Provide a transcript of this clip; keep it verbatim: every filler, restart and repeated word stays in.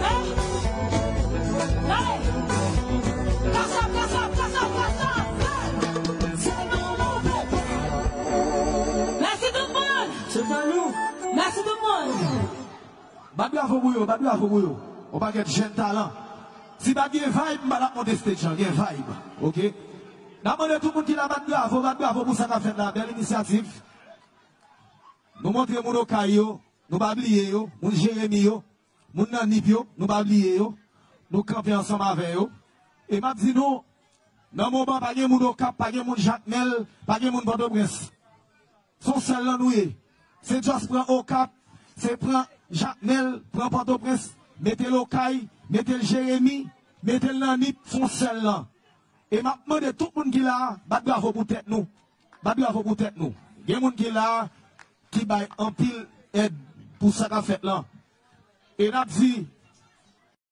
Hein? Allez! Cash App, Cash App, Cash App, Cash App! Sèl! Sèlman pou nou, pèp! Mèsi tout moun! Se sa nou! Mèsi tout moun! Bat bravo pou yo, bat bravo pou yo. On pakèt jèn talan. Si pa t gen vibe, m pa t ap monte stage lan, gen vibe. Oke? N ap mande tout moun ki la bat bravo, bat bravo pou sa k ap fèt la. Bèl inisyativ. Nou montre moun Okay yo, nou pa bliye yo, moun Jeremi yo, moun nan Nip yo, nou pa bliye yo. Nou kanpe ansanm avè yo. E m ap di nou, nan moman pa gen moun Okap, pa gen moun Jakmèl, pa gen moun Pòtoprens. Se yon sèl lan nou ye. Se just pran Okap, se pran Jakmèl, pran Pòtoprens, mete l Okay, mete l Jeremi, mete l nan Nip, se yon sèl lan. E m ap mande tout moun ki la a, bat bravo pou tèt nou. Bat bravo pou tèt nou. Gen moun ki la a ki bay anpil èd pou sa k ap fèt lan. E n ap di,